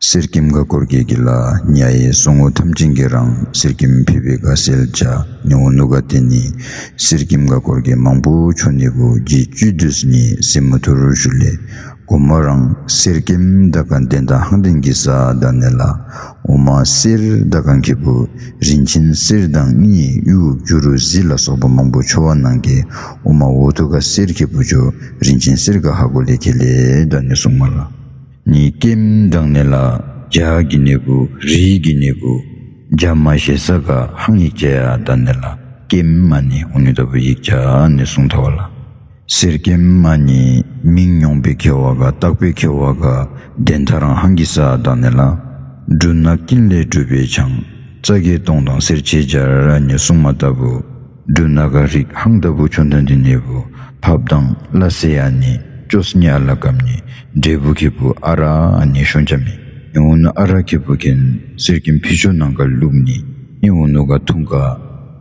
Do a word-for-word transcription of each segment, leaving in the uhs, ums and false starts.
གསེར་སྐྱེམས་ག་སྐོར་གྱི་གི་ལ་ཉ་ཡེ་སོ་ངོ་ཐམས་ཅད་ཀྱི་རང་གསེར་སྐྱེམས་ཕི་བེ་ག་སེལ་ཅ་ནི་འོ་ནུ་ག་ཏེ་ནི་གསེར་སྐྱེམས་ག་སྐོར་གྱི་མང་པོ་ཆོ་ནི་བུ་རྗེ་བཅུད་དུས་ནི་སེ་མུ་ཐུར་ཞུ་ལེ། གོ་མ་རང་གསེར་སྐྱེམས་ད་གང་དེན་ད་ཧང་དེན་གི་ས་ད་ནི་ལ། འོ་མ་གསེར་ད་གང་ཁེ་བུ་རིན་ཆེན་གསེར་དང་གཉིས་གཡུ་བྱུ་རུ་གཟི་ལ་སོགས་པ་མང་པོ་ཆོ་བ་ནང་གི་འོ་མ་འོ་ཐུ་ག་གསེར་ཁེ་བུ་ཆོ་རིན་ཆེན་གསེར་ག་ཧ་གོ་ལེ་ཁེ་ལེ་ད་ནི་གསུང་མ་ལ། ནི་སྐྱེམས་དང་ནི་ལ་ཇ་གི་ནི་བུ་རི་གི་ནི་བུ་ཇ་མ་ཞེ་ས་ག་ཧང་ཡིག་ཅ་ཡ་ད་ནི་ལ་སྐྱེམས་མ་ནི་འོ་ནི་ད་བུ་ཡིག་ཅ་ནི་གསུང་ཐ་བ་ལ། གསེར་སྐྱེམས་མ་ནི་མིང་ཉོང་པེ་ཁེ་བ་ག་བཏགས་པེ་ཁེ་བ་ག་དེན་ཐ་རང་ཧང་གི་ས་ད་ནི་ལ། འབྲུ་སྣ་ཀིན་ལས་གྲུབ་པའི་ཆང་། རྩ་གི་སྟོང་དང་སེར་ཆེ་སྦྱར་ནི་གསུང་མ་ད་བུ། འབྲུ་སྣ་ག་རིགས་ཧང་ད་བུ་ཆོ་ད་དི་ནི་བུ་ཕབ་དང་ལ་སེ་ཡ་ནི་ཅོས་ནི་ཨ་ལ་ཀམ་ནི་འབྲས་བུ་ཁེ་བུ་ཨ་ར་ཨ་ནི་ཤོང་ཅ་མི། ནི་འོ་ནུ་ཨ་ར་ཁེ་བུ་ཁེན་གསེར་སྐྱེམས་ཕི་ཆོ་ནང་ག་བླུགས་ནི། ནི་འོ་ནུ་ག་འཐུང་ག་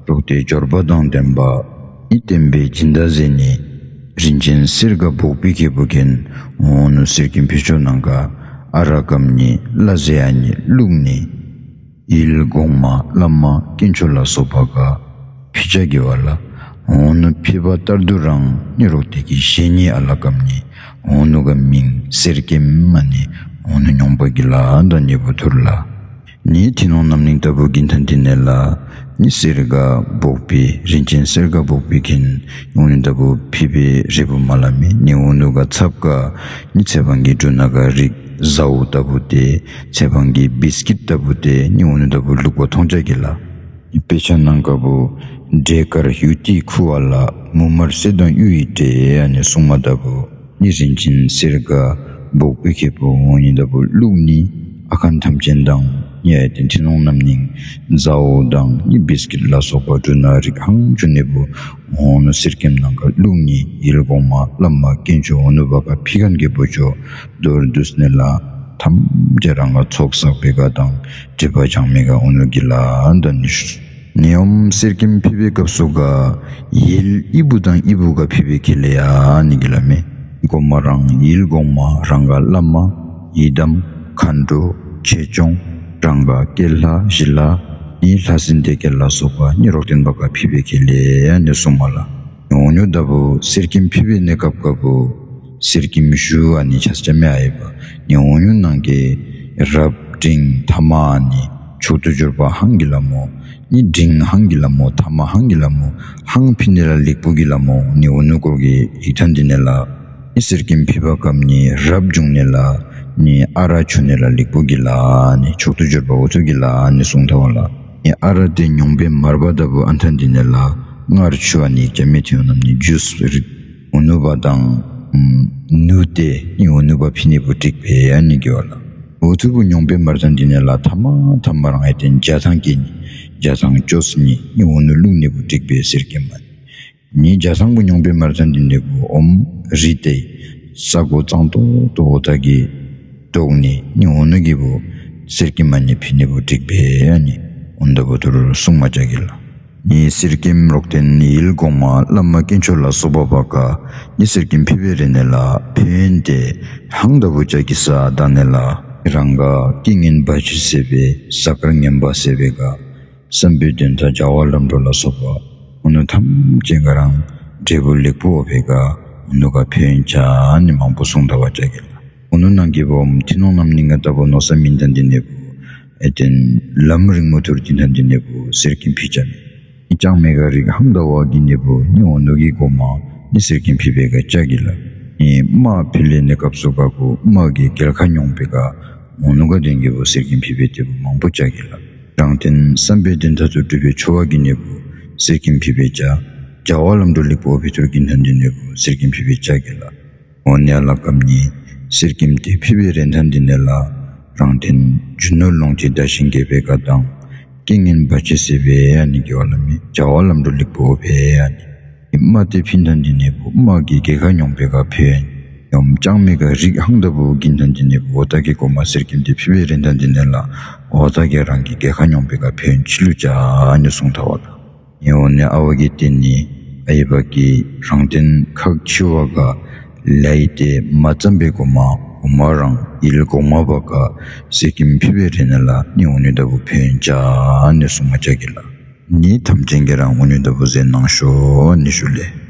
རོག་ཏེ་འབྱོར་པ་དང་ལྡན་པ་ནི་བསྟན་པའི་སྦྱིན་བདག་ཟེར་ནི་རིན་ཆེན་གསེར་ག་བོག་པི་ཁེ་བུ་ཁེན་འོ་ནུ་གསེར་སྐྱེམས་ཕི་ཆོ་ནང་ག་ཨ་ར་ཀམ་ནི་ལ་སེ་ཡ་ནི་བླུགས་ནི། ཡིད་གོང་མ་བླ་མ་དཀོན་མཆོག་ལ་སོགས་པ་ག་ཕི་ཅ་གི་བ་ལ། འོ་ནུ་ཕི་བ་ལྟར་དུ་རང་ནི་རོག་ཏེ་གི་ཞེ་ནི་ཨ་ལ་ཀམ་ནི་འོ་ནུ་ག་མིང་གསེར་སྐྱེམས་མ་ནི་འོ་ནུ་ཉོང་པ་གི་ལ་ད་ནི་བུ་ཐུར་ལ། ནི་ཐི་ནོང་རྣམ་གླིང་ལྟ་བུ་གིན་ཐན་དི་ནི་ལ་ནི་གསེར་ག་བོག་པི་རིན་ཆེན་གསེར་ག་བོག་པི་ཁེན་འོ་ནི་ལྟ་བུ་ཕི་བེ་རེ་བུ་མ་ལ་མེ། ནི་འོ་ནུ་ག་ཚབ་ག་ནི་ཚེ་བང་གི་འབྲུ་སྣ་ག་རིགས་ཟའུ་ལྟ་བུ་ཏེ་ཚེ་བང་གི་བིས་ཀིཊ་ལྟ་བུ་ཏེ་ནི་འོ་ནུ་ལྟ་བུ་བླུགས་པ་མཐོང་ཅ་གི་ལ། ནི་དཔེ་ཆ་ནང་ག་བུ་འབྲས་དཀར་གཡུ་ཏི་ཁུ་བ་ལ་མུ་མར་སེ་དང་གཡུ་ཡི་འབྲས་ཨ་ནི་གསུང་མ་ལྟ་བུ། ནི་རིན་ཆེན་གསེར་ག་བོག་པི་ཁེ་བུ་འོ་ནི་ལྟ་བུ་བླུགས་ནི། ཨ་ཁན་ཐམས་ཅད་དང་ནི་ཨའི་ཏེན་ཐི་ནོང་རྣམ་གླིང་ཟའུ་དང་ནི་བིས་ཀིཊ་ལ་སོགས་པ་འབྲུ་སྣ་རིགས་ཧང་ཆུ་ནི་བུ་འོ་ནུ་གསེར་སྐྱེམས་ནང་ག་བླུགས་ནི། ཡིད་གོང་མ་བླ་མ་དཀོན་མཆོག་འོ་ནུ་བ་ག་ཕི་ཁན་གི་བུ་ཆོ་མདོར་བསྡུས་ནི་ལ་ཐམས་ཅད་རང་ག་ཚོགས་བསགས་པེ་ག་དང་སྒྲིབ་པ་སྦྱང་མི་ག་འོ་ནུ་གི་ལ་ད་ནི་ཤུ། ནི་ཨོམ་གསེར་སྐྱེམས་ཕི་བེ་སྐབས་སུ་ག་ཡིད་ཨི་བུ་དང་ཨི་བུ་ག་ཕི་བེ་ཁེ་ལེ་ཡ་ནི་གི་ལ་མེ། གོ་མ་རང་ཡིད་གོང་མ་རང་ག་བླ་མ་ཡི་དམ་མཁའ་འགྲོ་ཆོས་སྐྱོང་རང་ག་སྐྱེ་ལྷ་ཞི་ལྷ་ནི་ལྷ་སྲིན་སྡེ་བརྒྱད་ལ་སོགས་པ་ནི་རོག་ཏེན་བ་ག་ཕི་བེ་ཁེ་ལེ་ཡ་ནི་གསུང་མ་ལ། འོ་ནུ་ལྟ་བུ་གསེར་སྐྱེམས་ཕི་བེ་ནི་སྐབས་ག་བུ་གསེར་སྐྱེམས་ཞུ་ཨ་ནི་ཆ་ས་ཅ་མེ་ཨའི་བ། ནི་འོ་ནུ་ནང་གི་རབ་འབྲིང་ཐ་མ་ཨ་ནི་མཆོག་ཏུ་གྱུར་པ་ཧང་གི་ལ་མོ། ནི་འབྲིང་ཧང་གི་ལ་མོ་ཐ་མ་ཧང་གི་ལ་མོ་ཧང་ཕི་ནི་ལ་ལིག་པུ་གི་ལ་མོ་ནི་འོ་ནུ་སྐོར་གི་ཡིག་ཐན་དི་ནི་ལ། ནི་གསེར་སྐྱེམས་ཕི་བ་ཀམ་ནི་རབ་བྱུང་ནི་ལ་ནི་ཨ་ར་ཆུ་ནི་ལ་ལིག་པུ་གི་ལ་ནི་མཆོག་ཏུ་གྱུར་པ་འོ་ཐུ་གི་ལ་ནི་གསུང་ཐ་བ་ལ། ནི་ཨ་ར་ཏེ་ཉོང་པེ་མར་བ་ལྟ་བུ་ཨན་ཐན་དི་ནི་ལ་མངར་ཆུ་ཨ་ནི་ཡིག་ཅ་མེ་ཐི་ཡོ་ནམ་ནི་ཇུས་རིགས། འོ་ནུ་བ་དང་ནུ་ཏེ་ནི་འོ་ནུ་བ་ཕི་ནི་བུ་འགྲིག་པེ་ཨ་ནི་གི་བ་ལ། འོ་ཐུ་བུ་ཉོང་པེ་མར་ཐན་དི་ནི་ལ་ཐ་མ་ཐ་མ་རང་ཨའི་ཏེན་ཇ་ཐང་ཀེ་ནི་ཇ་ཐང་ཅོས་ནི་ནི་འོ་ནུ་བླུགས་ནི་བུ་འགྲིག་པེ་གསེར་སྐྱེམས་མ་ནི། ནི་ཇ་ཐང་བུ་ཉོང་པེ་མར་ཐན་དི་ནི་བུ་ཨོམ་རི་ཏེ་ས་གོ་གཙང་ཏོག་ཏོ་འོ་ཐ་གི་དོག་ནི་ནི་འོ་ནུ་གི་བུ་གསེར་སྐྱེམས་མ་ནི་ཕི་ནི་བུ་འགྲིག་པེ་ཨ་ནི་འོ་ནུ་ལྟ་བུ་ཐུར་གསུང་མ་ཅ་གི་ལ། ནི་གསེར་སྐྱེམས་རོག་ཏེན་ནི་ཡིད་གོང་མ་བླ་མ་དཀོན་མཆོག་ལ་སོགས་པ་བ་ག་ནི་གསེར་སྐྱེམས་ཕི་བེ་རེ་ནི་ལ་ཕན་ཏེ་ཧང་ལྟ་བུ་ཅ་གི་ས་ད་ནི་ལ་རང་ག་རྐྱེན་ངན་བར་ཆད་སེལ་བེ་གཟའ་སྐར་ངན་པ་སེལ་བེ་ག་བསམ་པའི་དོན་དག་བྱ་བ་ལམ་འགྲོ་ལ་སོགས་པ་འོ་ནུ་ཐམས་ཅད་ག་རང་འབྲས་བུ་ལེགས་པོ་འོ་བེ་ག་འོ་ནུ་ག་ཕན་ཅ་ནི་མང་པོ་གསུང་ཐ་བ་ཅ་གི་ལ། འོ་ནུ་ནང་གི་བུ་ཨོམ་ཐི་ནོང་རྣམ་གླིང་ག་ལྟ་བུ་ནོ་ས་མིན་ཐན་དི་ནི་བུ་ཨའི་ཏེན་ལམ་རིང་མོ་ཐུར་གིན་ཐན་དི་ནི་བུ་གསེར་སྐྱེམས་ཕི་ཅ་མེ། ནི་ཅང་མེ་ག་རིགས་ཧང་ལྟ་བ་གི་ནི་བུ་ནི་འོ་ནུ་གི་གོ་མ་ནི་གསེར་སྐྱེམས་ཕི་བེ་ག་ཅ་གི་ལ། ནི་མ་ཕི་ལེ་ནི་སྐབས་སུ་ག་བུ་མ་གི་གེལ་ཁ་ཉོང་པེ་ག་འོ་ནུ་ག་དེན་གི་བུ་གསེར་སྐྱེམས་ཕི་བེ་ཏེ་བུ་མང་པོ་ཅ་གི་ལ། རང་ཏེན་བསམ་པའི་དོན་དག་ཏུ་སྒྲུབ་པེ་ཆོ་བ་གི་ནི་བུ་གསེར་སྐྱེམས་ཕི་བེ་ཅ། བྱ་བ་ལམ་འགྲོ་ལེགས་པོ་འོ་བེ་ཐུར་གིན་ཐན་དི་ནི་བུ་གསེར་སྐྱེམས་ཕི་བེ་ཅ་གི་ལ། འོ་ནི་ཨ་ལ་ཀམ་ནི་གསེར་སྐྱེམས་ཏེ་ཕི་བེ་རེ་ཐན་དི་ནི་ལ་རང་ཏེན་རྒྱུ་ནོར་ལོངས་སྤྱོད་དར་ཞིང་རྒྱས་པེ་ག་དང་རྐྱེན་ངན་བར་ཆད་སེལ་བེ་ཨ་ནི་གི་བ་ལ་མེ། བྱ་བ་ལམ་འགྲོ་ལེགས་པོ་འོ་བེ་ཨ་ནི། མ་ཏེ་ཕིན་ཐན་དི་ནི་བུ་མ་གི་གེལ་ཁ་ཉོང་པེ་ག་ཕན། ཡོམ་ཅང་མེ་ག་རིགས་ཧང་ལྟ་བུ་གིན་ཐན་དི་ནི་བུ་འོ་ཐ་གི་གོ་མ་གསེར་སྐྱེམས་ཏེ་ཕི་བེ་རེ་ཐན་དི་ནི་ལ་འོ་ཐ་གི་རང་གི་གེལ་ཁ་ཉོང་པེ་ག་ཕན་ཆི་ལུ་ཅ་ཨ་ནི་གསུང་ཐ་བ་ལ། ཡོ་ནི་ཨ་བ་གི་ཏེན་ནི་ཨའི་བ་གི་རང་ཏེན་ཁག་ཆེ་བ་ག་ལའི་ཏེ་མ་ཙམ་པེ་གོ་མ་ གོང་མ་རང་ཡིད་གོང་མ་བ་ཀ་ཟེར་གྱིན་ཕི་བེ་རེ་ན་ལ་ནི་འོ་ནི་ད་བུ་ཕན་ཅ་ནི་སུ་མ་ཅ་གི་ལ། ནི་ཐམས་ཅད་ཀྱིས་རང་འོ་ནི་ད་བུ་ཟེར་ནང་ཤོ་ནི་ཤུ་ལེ།